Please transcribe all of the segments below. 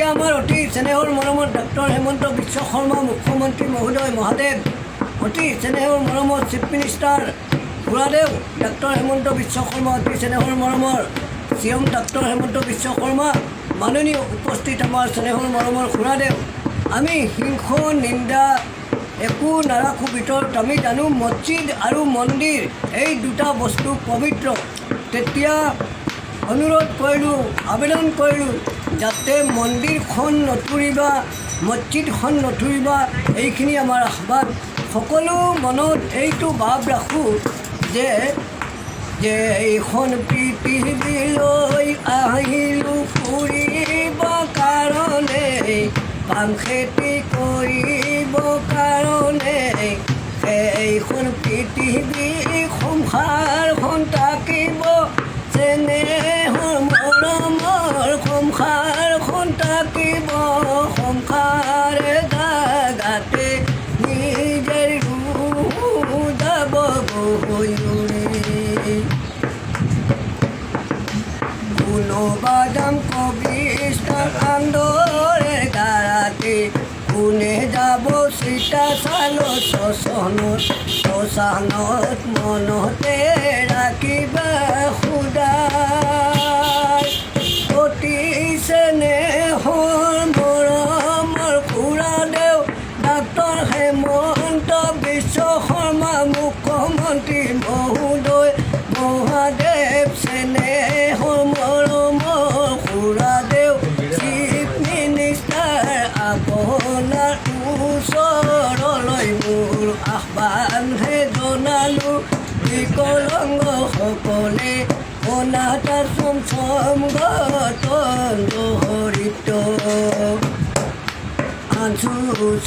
আমাৰ অতি চেনেহৰ মৰমৰ ডক্টৰ হেমন্ত বিশ্ব শৰ্মা মুখ্যমন্ত্ৰী মহোদয় মহাদেৱ, অতি চেনেহৰ মৰমৰ chief minister খুৰাদেউ doctor Hemanta Biswa Sarma, অতি চেনেহৰ মৰমৰ চিএম ডক্টৰ হেমন্ত বিশ্ব শৰ্মা, মাননীয় উপস্থিত আমাৰ চেনেহৰ মৰমৰ খুৰাদেউ, আমি হিংস নিন্দা একো নাৰাখোঁ ভিতৰত। আমি জানো মছজিদ আৰু মন্দিৰ এই দুটা বস্তু পবিত্ৰ। তেতিয়া অনুৰোধ কৰিলোঁ, আবেদন কৰিলোঁ যাতে মন্দিৰখন নতুৰিবা, মছজিদখন নতুৰিবা। এইখিনি আমাৰ আহ্বান। সকলো মনত এইটো ভাৱ ৰাখোঁ যে এইখন পৃথিৱীলৈ আহিলোঁ ফুৰিব কাৰণে, পাম খেতি কৰিব কাৰণে। এইখন পৃথিৱী সংসাৰখন থাকিব, চেনেহৰ মৰমৰ সংসাৰখন থাকিব। সংসাৰে জাগাতে নিজেৰ ৰূহ যাব গৈ উৰি। কোনোবা যাম কবৰিস্তান আন্দৰে গাড়াতে, কোনে যাব সীতা চালো শ্মশানত। শ্মশানত মনতে ৰাখিবা সদায় অতি চেনেহৰ মৰমৰ খুৰাদেউ ডাক্তৰ হেমন্ত বিশ্ব শৰ্মা মুখ্যমন্ত্ৰী মহোদয় মহাদেৱ, চেনেহৰ মৰমৰ খুৰাদেউ চিফ মিনিষ্টাৰ, আপোনাৰ ওচৰলৈ মোৰ আহ্বানহে জনালোঁ। বিকলাংগসকলে অনাথ আশ্ৰম সংগঠন জড়িত আনছু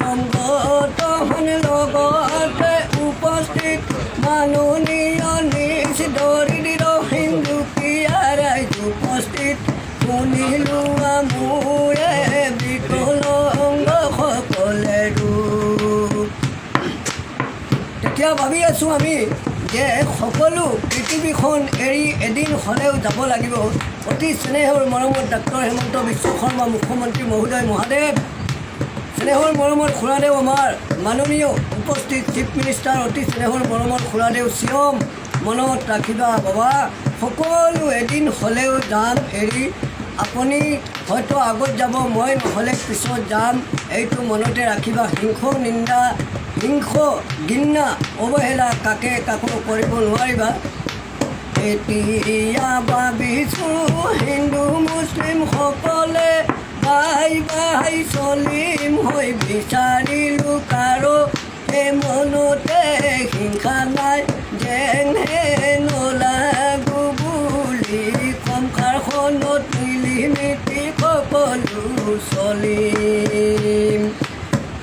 সংগঠন, লগতে উপস্থিত মাননীয় নিজ দৰিদ্ৰ হিন্দু ৰাইজ উপস্থিত, শুনিলো মোৰে বিকলাংগসকলে দুখ। তেতিয়া ভাবি আছোঁ আমি যে সকলো পৃথিৱীখন এৰি এদিন হ'লেও যাব লাগিব। অতি চেনেহৰ মৰমত ডাক্তৰ হেমন্ত বিশ্ব শৰ্মা মুখ্যমন্ত্ৰী মহোদয় মহাদেৱ, চেনেহৰ মৰমৰ খুৰাদেউ আমাৰ মাননীয় উপস্থিত চিফ মিনিষ্টাৰ, অতি চেনেহৰ মৰমৰ খুৰাদেউ চিএম, মনত ৰাখিবা বাবা, সকলো এদিন হ'লেও যাম এৰি। আপুনি হয়তো আগত যাব, মই নহ'লে পিছত যাম। এইটো মনতে ৰাখিবা। হিংস নিন্দা, হিংস ঘৃণা অৱহেলা কাকে কাকো কৰিব নোৱাৰিবা। এতিয়া ভাবিছোঁ হিন্দু মুছলিম সকলে ভাই ভাই চলিম হৈ, বিচাৰিলোঁ কাৰো সেই মনতে হিংসা নাই, যেনে নলাগো বুলি সংসাৰখনত মিলি মিতি সকলো চলিম।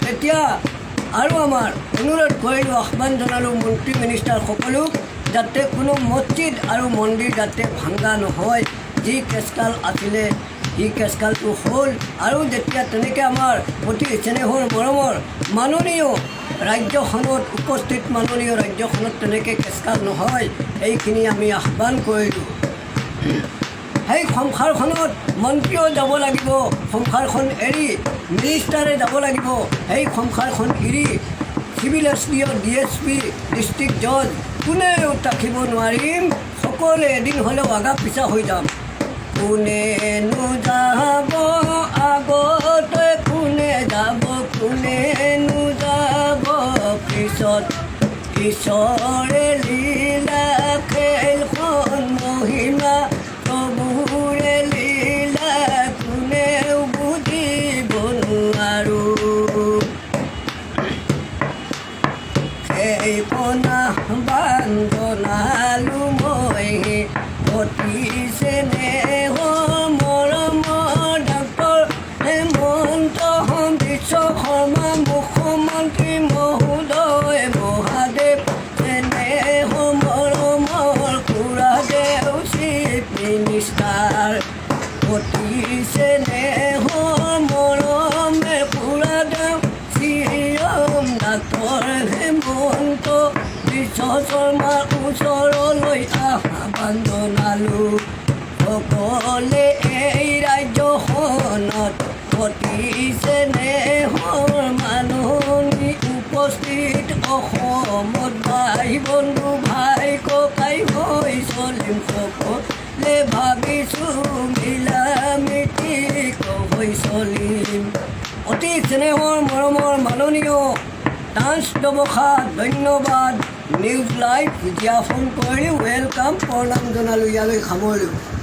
তেতিয়া আৰু আমাৰ অনুৰোধ কৰিলোঁ, আহ্বান জনালোঁ মন্ত্ৰী মিনিষ্টাৰ সকলোক যাতে কোনো মছজিদ আৰু মন্দিৰ যাতে ভাংগা নহয়। যি কেচকাল আছিলে সি কেচকালটো হ'ল। আৰু যেতিয়া তেনেকৈ আমাৰ অতি চেনেহৰ মৰমৰ মাননীয় ৰাজ্যখনত উপস্থিত মাননীয় ৰাজ্যখনত তেনেকৈ কেচকাল নহয়, এইখিনি আমি আহ্বান কৰিলোঁ। সেই সংসাৰখনত মন্ত্ৰীও যাব লাগিব সংসাৰখন এৰি, মিনিষ্টাৰে যাব লাগিব সেই সংসাৰখন এৰি, চিভিল এছ ডি অ', ডি এছ পি, ডিষ্ট্ৰিক্ট জজ কোনেও ৰাখিব নোৱাৰিম। সকলোৱে এদিন হ'লেও আগা পিছা হৈ যাম। কোনেনো যাব আগতে, কোনে যাব, কোনেনো যাব পিছত? ঈশ্বৰে লীলা খেলখন মহিমা প্ৰভুৰে লীলা কোনেও বুজিব নোৱাৰো। সেইখন আহ্বান জনালো মই অতি চেনেহৰ মৰমৰ ডাক্তৰ হেমন্ত বিশ্ব শৰ্মা মুখ্যমন্ত্ৰী মহোদয় মহাদেৱ, চেনেহ মৰমৰ খুৰাদেউ চিফ মিনিষ্টাৰ, অতি চেনেহ মৰমে খুৰাদেউ চিএম ডাক্তৰ হেমন্ত বিশ্ব শৰ্মাৰ ওচৰলৈ আহ্বান জনালোঁ। সকলে এই ৰাজ্যখনত অতি চেনেহৰ মাননি উপস্থিত অসমত ভাই বন্ধু, ভাই ককাই হৈ চলিম। সকলে ভাবিছোঁ মিলা মিতি হৈ চলিম। অতি চেনেহৰ মৰমৰ মাননীয় ডান্স দবখা, ধন্যবাদ। নিউজ লাইভ জ্ঞাপন কৰিলোঁ, welcome, প্ৰণাম জনালোঁ। ইয়ালৈ সামৰিলোঁ।